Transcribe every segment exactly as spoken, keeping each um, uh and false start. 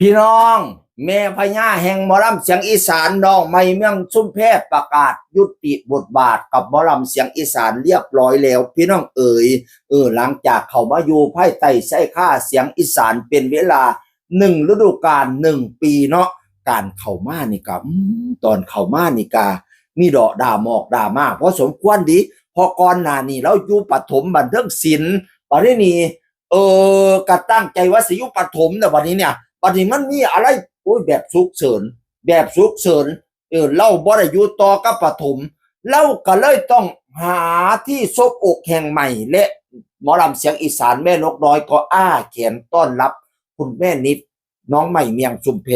พี่น้อง แม่พญาแห่งหมอลำเสียงอีสาน น้องใหม่เมืองชุมแพ ประกาศยุติบทบาทกับหมอลำเสียงอีสานเรียบร้อยแล้ว พี่น้องเอ๋ย เออ หลังจากเข้ามาอยู่ภายใต้สายคาเสียงอีสานเป็นเวลาหนึ่งฤดูกาล หนึ่งปีเนาะ การเข้ามานี่ก็ อืม ตอนเข้ามานี่ก็มีดอกดราม่าดราม่าพอสมควรดี เพราะก่อนหน้านี้เราอยู่ประถมบันเทิงศิลป์ บัดนี้นี่ เออ ก็ตั้งใจว่าสิอยู่ประถม แต่บัดนี้เนี่ย บัดนี้มันมีอะไร โอ้ย แบบฉุกเฉิน แบบฉุกเฉิน เออ เราบ่ได้อยู่ต่อกับประถม เราก็เลยต้องหาที่ซบอกแห่งใหม่ และหมอลำเสียงอีสานแม่นกน้อยก็อ้าแขนต้อนรับคุณแม่นิด น้องใหม่เมืองชุมแพ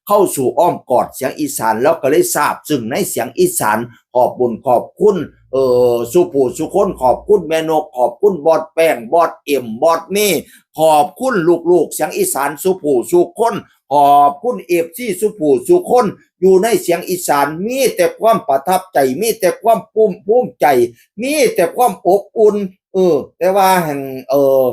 เข้าสู่อ้อมกอดเสียงอีสาน แล้วก็เลยซาบซึ้งในเสียงอีสาน ขอบบุญขอบคุณ เออ สู่ผู้สู่คน ขอบคุณแม่นก ขอบคุณบอสแป้ง บอสเอ็ม บอสนี่ ขอบคุณลูกๆเสียงอีสานสู่ผู้สู่คน ขอบคุณเอฟซีสู่ผู้สู่คน อยู่ในเสียงอีสานมีแต่ความประทับใจ มีแต่ความภูมิภูมิใจ มีแต่ความอบอุ่น เออ แต่ว่าแห่ง เออ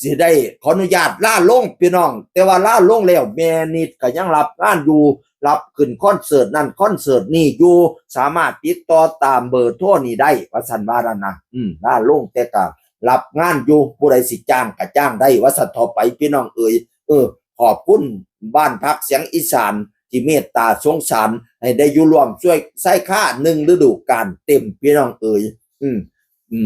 สิได้ขออนุญาตลาลงพี่น้อง แต่ว่าลาลงแล้วแม่นิดก็ยังรับงานอยู่ รับขึ้นคอนเสิร์ตนั่นคอนเสิร์ตนี่อยู่ สามารถติดต่อตามเบอร์โทรนี่ได้ ว่าซั่นว่านั่นนะ อืม ลาลงแต่ก็รับงานอยู่ ผู้ใดสิจ้างก็จ้างได้ ว่าซั่นเถาะไปพี่น้องเอ๋ย เออ ขอบคุณบ้านพักเสียงอีสานที่เมตตาสงสาร ให้ได้อยู่ร่วมช่วยสายคาหนึ่งฤดูกาลเต็มพี่น้องเอ๋ย อืม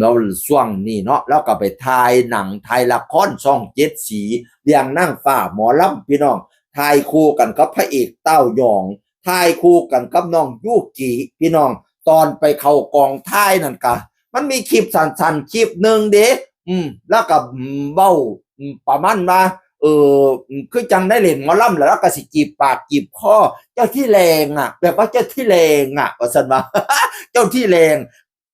แล้วช่วงนี้เนาะ เราก็ไปถ่ายหนังถ่ายละครช่องเจ็ดสี เรื่องนางฟ้าหมอลำพี่น้อง ถ่ายคู่กันกับพระเอกเต้ายอง ถ่ายคู่กันกับน้องยูกิพี่น้อง ตอนไปเข้ากองถ่ายนั่นกะ มันมีคลิปสั้นๆคลิปหนึ่งเด้ อืม แล้วก็เว้า อืม ประมาณว่า เออ อืม คือจังได้เล่นหมอลำแล้ว แล้วก็สิจีบปากจีบคอ เจ้าที่แรงอะ แบบว่าเจ้าที่แรงอะ ว่าซั่นว่า เจ้าที่แรง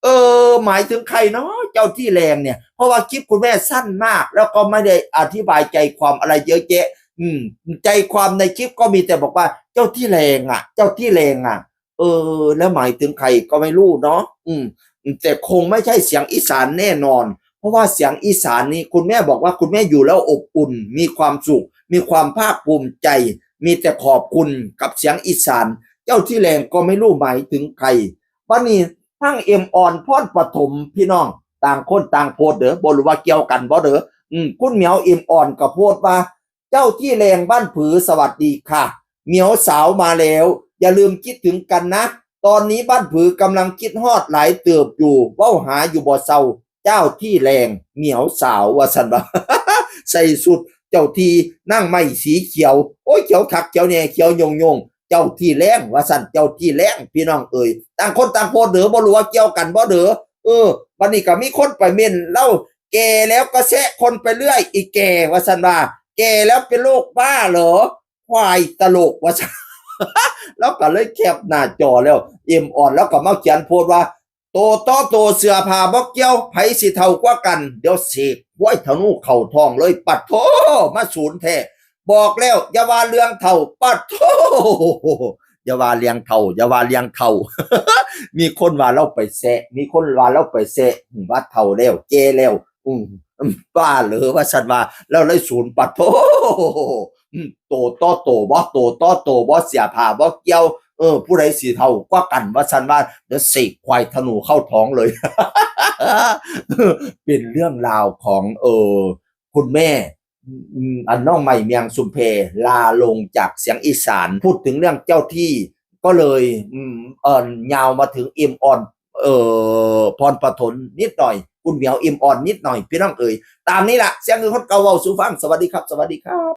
เออ หมายถึงใครเนาะ เจ้าที่แรงเนี่ย เพราะว่าคลิปคุณแม่สั้นมาก แล้วก็ไม่ได้อธิบายใจความอะไรเยอะแยะ อืม ใจความในคลิปก็มีแต่บอกว่าเจ้าที่แรงอะ เจ้าที่แรงอะ เออ แล้วหมายถึงใครก็ไม่รู้เนาะ อืม แต่คงไม่ใช่เสียงอีสานแน่นอน เพราะว่าเสียงอีสานนี่คุณแม่บอกว่าคุณแม่อยู่แล้วอบอุ่น มีความสุข มีความภาคภูมิใจ มีแต่ขอบคุณกับเสียงอีสาน เจ้าที่แรงก็ไม่รู้หมายถึงใคร บัดนี้ทั้งเอ็มออน พรปฐม พี่น้อง ต่างคนต่างโพสต์เด้อ บ่รู้ว่าเกี่ยวกันบ่เด้อ อืม คุณเหมียวเอ็มออนก็โพสต์ว่า เจ้าที่แรงบ้านผือสวัสดีค่ะ เหมียวสาวมาแล้ว อย่าลืมคิดถึงกันนะ ตอนนี้บ้านผือกำลังคิดฮอดหลายเติบอยู่ เว้าหาอยู่บ่เซา เจ้าที่แรง เหมียวสาว ว่าซั่นว่า ใส่ชุดเจ้าที่ นางไม้สีเขียว โอ้ย เขียวคักเขียวแน่ เขียวยงยง เจ้าที่แรง ว่าซั่น เจ้าที่แรง พี่น้องเอ๋ย ต่างคนต่างโพสต์เด้อ บ่รู้ว่าเกี่ยวกันบ่เด้อ เออ บัดนี้ก็มีคนไปเม้นลาว แก่แล้วก็แซะคนไปเรื่อย อีแก่ ว่าซั่นว่า แก่แล้วเป็นโรคบ้าเหรอ ควายตลก ว่าซั่น แล้วก็เลยแคปหน้าจอแล้ว เอ็มออน แล้วก็มาเขียนโพสต์ว่า โตต่อโตเสื้อผ้าบ่เกี่ยว ไผสิเฒ่ากว่ากัน เดี๋ยวเสกควายธนูเข้าท้องเลย ปัดโธ่ มาศูนย์แท้ บอกแล้ว อย่าว่าเรื่องเฒ่า ปัดโธ่ อย่าว่าเรื่องเฒ่า อย่าว่าเรื่องเฒ่า มีคนว่าลาวไปแซะ มีคนว่าลาวไปแซะ อืม ว่าเฒ่าแล้ว แก่แล้ว อืม บ้าเหรอ ว่าซั่นว่า ลาวเลยศูนย์ ปัดโธ่ อืม โตต่อโตบ่ โตต่อโตบ่ เสื้อผ้าบ่เกี่ยว เออ ผู้ใดสิเฒ่ากว่ากัน ว่าซั่นว่า เดี๋ยวเสกควายธนูเข้าท้องเลย เป็นเรื่องราวของ เออ คุณแม่ อืม อันน้องใหม่เมืองชุมแพ ลาลงจากเสียงอีสาน พูดถึงเรื่องเจ้าที่ ก็เลย อืม เอ่อ ยาวมาถึงเอ็มออน เอ่อ พรปฐมนิดหน่อย คุณเหมียวเอ็มออนนิดหน่อย พี่น้องเอ๋ย ตามนี้ล่ะ เสียงคือคนเก่าเว้าสู่ฟัง สวัสดีครับ สวัสดีครับ